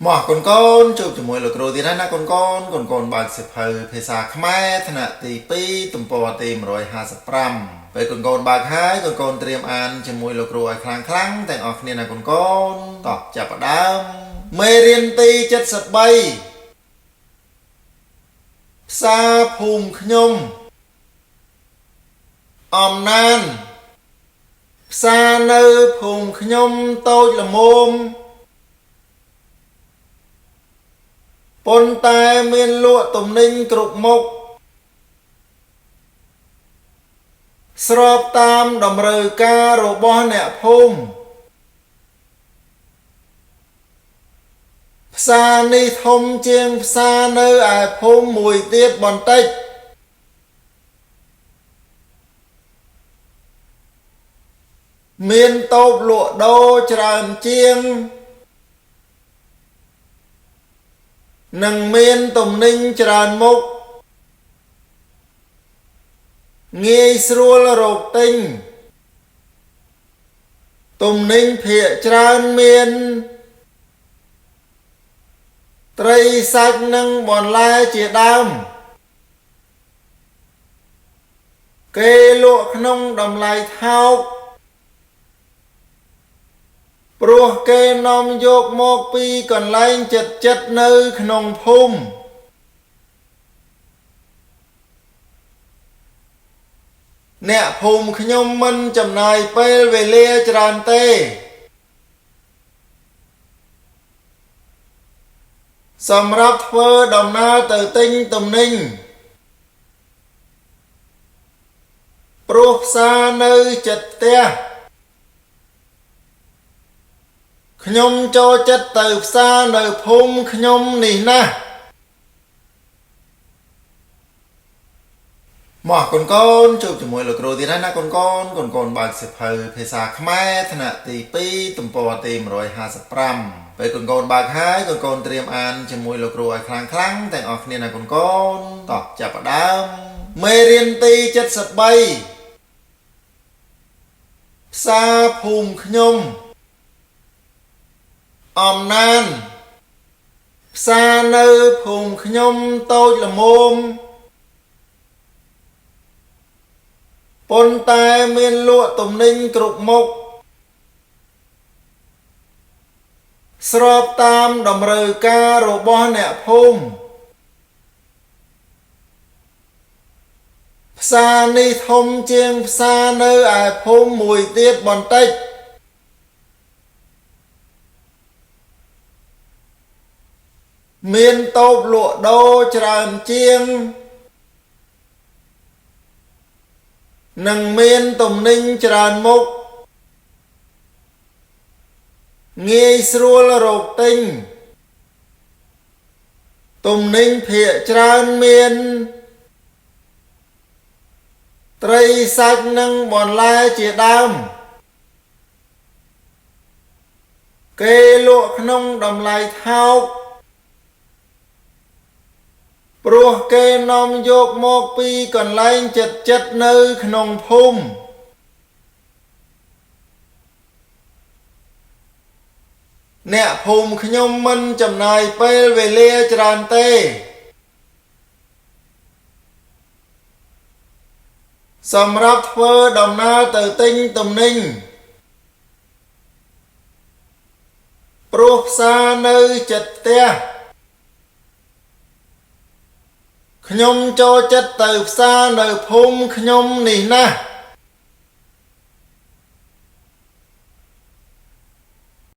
មកកូនកូនជួបជាមួយលោកគ្រូទៀតហើយណាកូនកូនកូនកូនបើកសៀវភៅភាសាខ្មែរថ្នាក់ទី2ទំព័រទី155ពេលកូនកូនបើកហើយកូនកូនត្រៀមអានជាមួយលោកគ្រូឲ្យខ្លាំងខ្លាំងទាំងអស់គ្នាណាកូនកូនតោះចាប់ផ្ដើមមេរៀនទី73ផ្សារភូមិខ្ញុំអំណានផ្សារនៅភូមិខ្ញុំតូចល្មមប៉ុន្តែមានលក់ទំនិញគ្រប់មុខស្របតាមតម្រូវការរបស់អ្នកភូមិផ្សារនេះធំជាងផ្សារនៅឯភូមិមួយទៀតបន្តិចមានតូបលក់ដូរច្រើនជាងនិងមានទំនិញច្រើនមុខងាយស្រួលរកទិញទំនិញភាគច្រើនមានត្រីសាច់និងបន្លែជាដើមគេលក់ក្នុងតម្លៃថោកព្រោះគេនាំយកមកពីកន្លែងចិត្តចិត្តនៅក្នុងភូមិអ្នកភូមិខ្ញុំមិនចំណាយពេលវេលាច្រើនទេសម្រាប់ធ្វើដំណើរទៅទិញទំនិញព្រោះផ្សារនៅជិតផ្ទះខ្ញុំចូលចិត្តទៅផ្សារនៅភូមិខ្ញុំនេះណាស់មកកូនកូនជួបជាមួយលោកគ្រូទៀតហើយណាកូនកូនកូនកូនបើកសៀវភៅភាសាខ្មែរថ្នាក់ទី2ទំព័រទី155ពេលកូនកូនបើកហើយកូនកូនត្រៀមអានជាមួយលោកគ្រូឲ្យខ្លាំងខ្លាំងទាំងអស់គ្នាណាកូនកូនតោះចាប់ផ្ដើមមេរៀនទី73ផ្សារភូមិខ្ញុំអំណានផ្សារនៅភូមិខ្ញុំតូចល្មមប៉ុន្តែមានលក់ទំនិញគ្រប់មុខស្របតាមតម្រូវការរបស់អ្នកភូមិផ្សារនេះធំជាងផ្សារនៅឯភូមិមួយទៀតបន្តិចមានតូបលក់ដូរច្រើនជាងនិងមានទំនិញច្រើនមុខងាយស្រួលរកទិញទំនិញភាគច្រើនមានត្រីសាច់និងបន្លែជាដើមគេលក់ក្នុងតម្លៃថោកព្រោះគេនាំយកមកពីកន្លែងចិត្តចិត្តនៅក្នុងភូមិអ្នកភូមិខ្ញុំមិនចំណាយពេលវេលាច្រើនទេសម្រាប់ធ្វើដំណើរទៅទិញទំនិញព្រោះផ្សារនៅជិតផ្ទះខ្ញុំចូលចិត្តទៅផ្សារនៅភូមិខ្ញុំនេះណាស់។